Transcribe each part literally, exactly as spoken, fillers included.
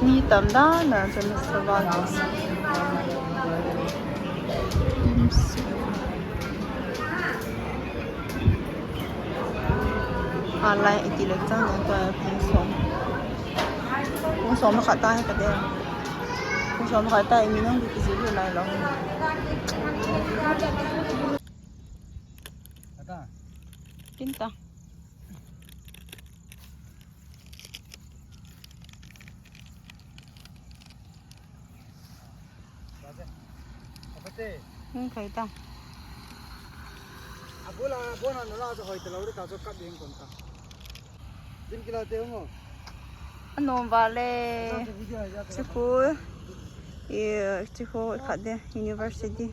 Ni tam dan na chu na sa ba. A lai iti le chang na ta pung som. Pung som khat ta he ka de. Pung som khat ta i mi nong ki si lai lo. Ata. Kinta. Hung khai ta. Abula bona nula jo hoi talo ta jo kat ding kon ta. Din kila te hung. Anom vale. Video ya. Chikul. Ye, chikul khat de university.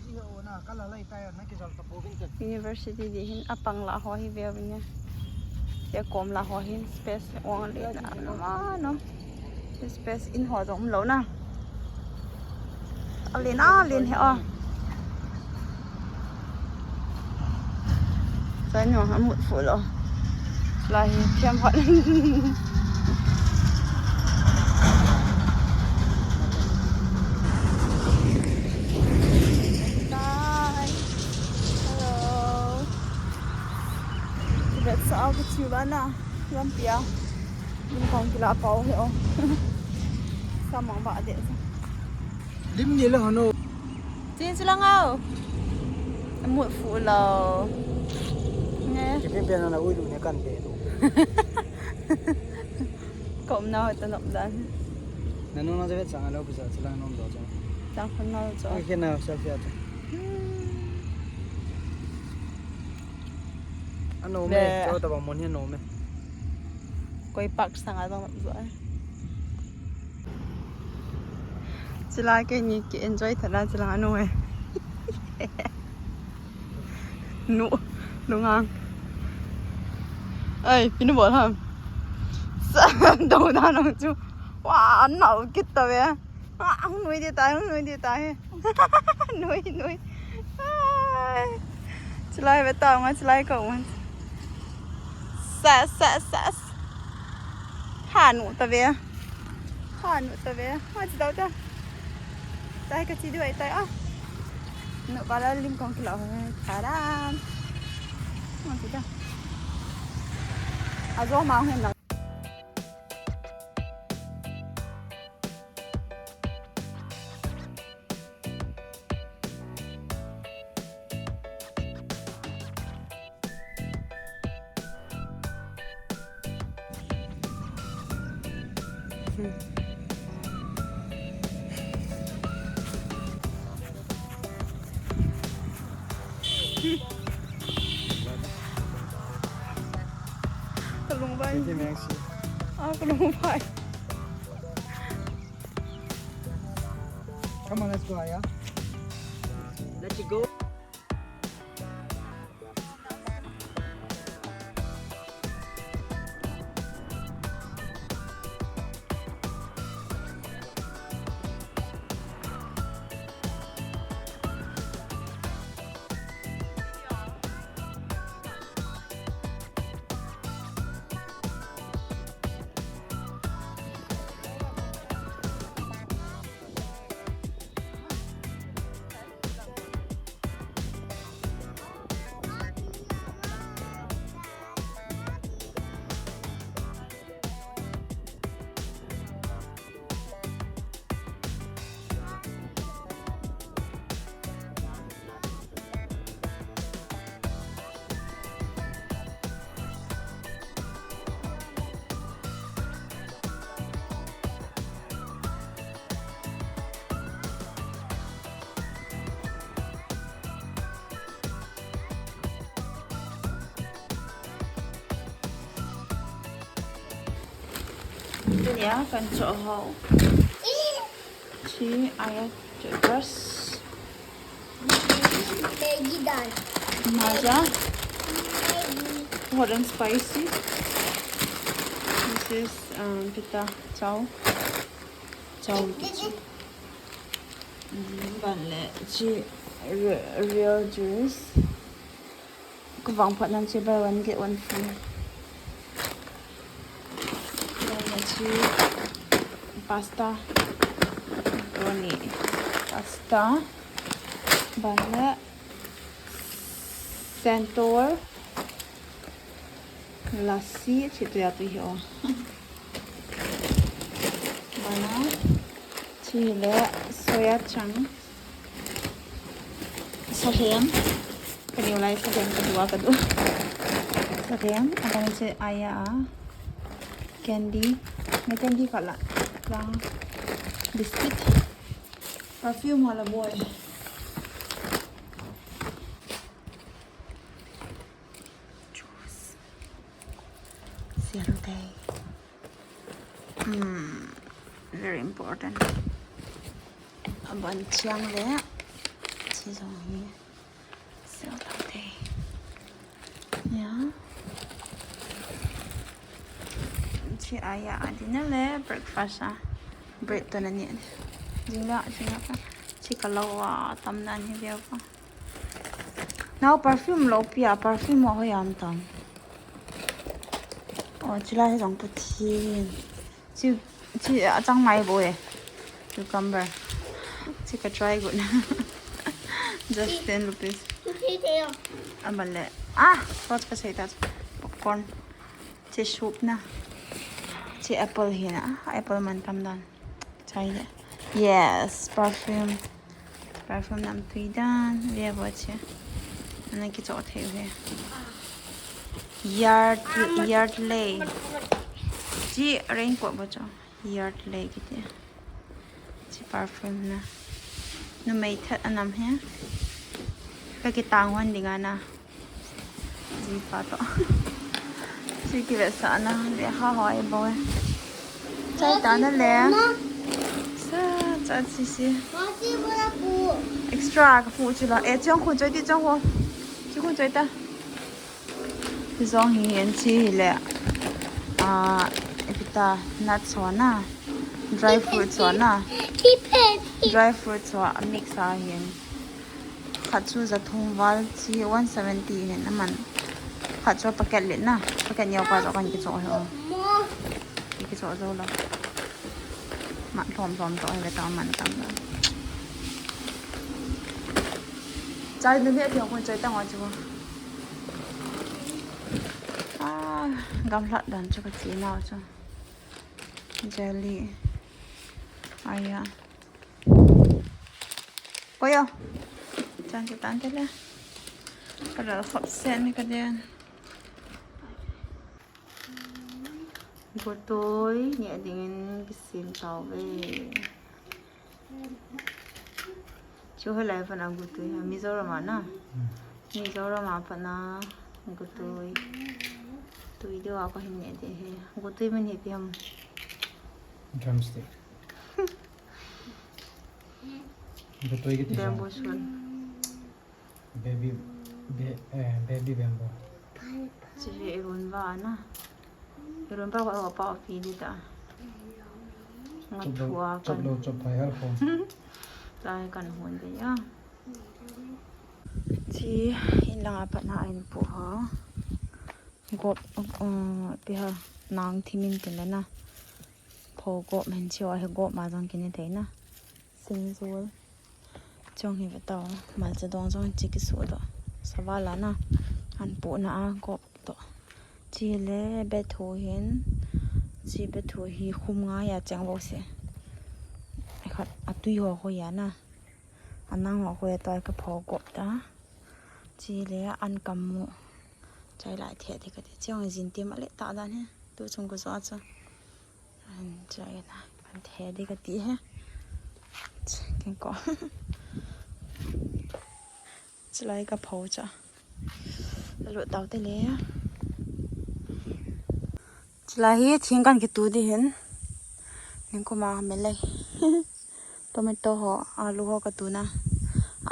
University di hin apang la ho hi ve vin ya. Te kom la ho hin space ong le na ma no. Space in ho jong lo na. A len a len he o. Sai no a mut fu lo. Lai hi thiam hot. Hello. Tibet sao ka chiu ba na. Lampi a. Lim kong kila pau he o. Samang ba de. Lim ni le hono. Chin silang au. Mut fu lo. Nge. Kipe pe na na ui lu ne kan pe lu. Kom na ho ta nok dan. Na no na javet sang lo pisa silang nom do cha. Chang khon na cho. Ai ke na selfie a cha. Ano me cho ta ba mon he no me. Koi park sang a dong zo. Chila ke ni ki enjoy thana chila no e. Nu, lungang. Ai, pinu bol ham. Sa, do da nang chu. Wa, nau kit ta ve. Ah, nui de tai, nui de tai. Nui, nui. Ai. Chilai ve ta, nga chilai ka un. Sa, sa, sa. Ha nu ta ve. Ha nu ta ve. Ha chi dau ta. Tai ka chi du ai tai a. Nu pa la lim kong kilo. Taran. Ma chi da. A zo ma hen na. Kalung bai. Thank you, Maxi. Ah, kalung bai. Come on, let's go, Aya. Let's go. Tunia kan cho ho. Chi aya toothbrush. Maggi dal. Maja. Maggi. Hot and spicy. This is um, pita chow. Chow. This is Ban le chi re- real juice. Kavang phat nan chi buy one get one free. Ban le chi Pasta. Tuni pasta. Bana. Santoor. Lassi, chi tuya tu hi o. Bana. Chi le soya chunk. Sahem. Kani ulai sahem ka dua ka du. Sahem. Adang chi aya a. Candy. Me candy kala. Lang. Biscuit. Perfume wala boy. Juice. Zero day. Hmm. Very important. Aban chiang le. Chi jong hi. Zero day. Ya. Chi aya a dinner le breakfast a. Bread to na ni. Jingla, jingla ka. Chi ka lo a tam na ni dia ka. Nao perfume lo pia, perfume mo ho yam tam. O, chi la hi jong pu thi. Chi, chi a chang mai bo e. Cucumber. Chi ka try gu na. Just ten rupees. Aban le. Ah, what ka sei ta. Popcorn. Chi soup na. Chi apple hi na. Apple man tam dan. Chai le. Yes, perfume. Perfume nam tui dan. Ve bo chi. Ana ki cho thei ve. Yard, Yardley. Chi raincoat bo cho. Yardley kiti. Chi perfume na. Numei that anam he. Ka kitang hon ding ana. Ji pa to. Chi ki ve sa na. Ve ha hoi bo e. Chai ta na le. Sa, cha chi si. Extra ka pu chi la. E, chong khu choi ti chong khu. Chi khu choi ta. Hi jong hi hen chi hi le. Ah, ipi ta nuts ho na. Dry fruits ho na. Dry fruits ho a mix a hi hen. Khat chu ja thum val chi one seventy hi hen aman. Khat chu packet le na. Packet neo pa jo kan ki cho hi o. Ki cho jo lo. Man thom thom to hi ve ta man tam lo. Chai nu ni a thiang khun chai ta ngo chu. Ah, gamlhat dan chu ka chi nau chu. Jelly. Aya. Koyo. Chan chu tan te le. Ka lal khop sen ni ka den. Gotoi, nge dingin kisim tau ve. Chu helai pana gotoi ha, Mizoram a na. Mizoram a pana gotoi. Tui deu a ko hin ne de he. Gotoi min hi pi ham. Drumstick. Gotoi kiti. Bamboo shoot. Baby, ba-, eh, baby bamboo. Chi hi irun va na. Irun pa ko pa pi di ta. Nga chop lo, thua chop kan. Lo, chop phai hal ko. Tai kan hun de ya. Chi in langa pat na in pu ha. Gop, uh, pi ha nang thimin tin le na. Pho gop men chi wa he gop ma jang kini thei na. Singjol. Chong hi ve tau, malcha dong jong chi kisu doh. Savala na, an pu na a gop doh. Chi le bethu hin, chi bethu hi khum nga ya cheng vo se. Ai khat, a tui ho ho ya na. A nang ho ho ya toi ka pho gop ta. Chi le an kam mu. Chai lai the the ka te. Chong jin ti ma le ta dan he. Tu chung ko zo a cha. An chai na, an the di ka ti he. Ken ko. Chulai ka pho cha. Lu tau te le. Chulai hi thing kan kitu di hin. Ning ko ma me lai. Tomato ho, alu ho ka tu na.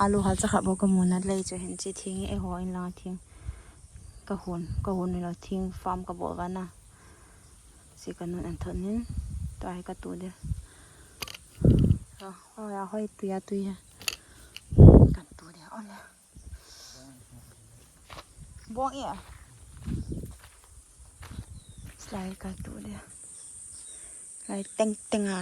Alu hal cha kha bo ka mu na lai chu hin chi thing e ho in la thing. Ka hun, ka hun ni la thing farm ka bol va na. Si ka nun an thon nin, tua hi ka tu de. Ah, hoi a hoi tui a tui a. Kan tu de, ole. Bong ia. Slai ka tu de. Slai teng teng a.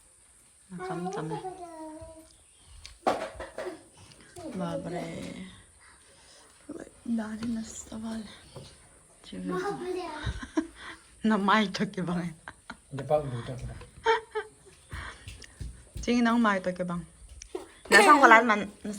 Cham cham e. Babre. Dan hi nasa val. Chive. Na mai toh kibang e. Depak lu toh kibang. Ching nang mai toh kibang. Na sang kolan man, na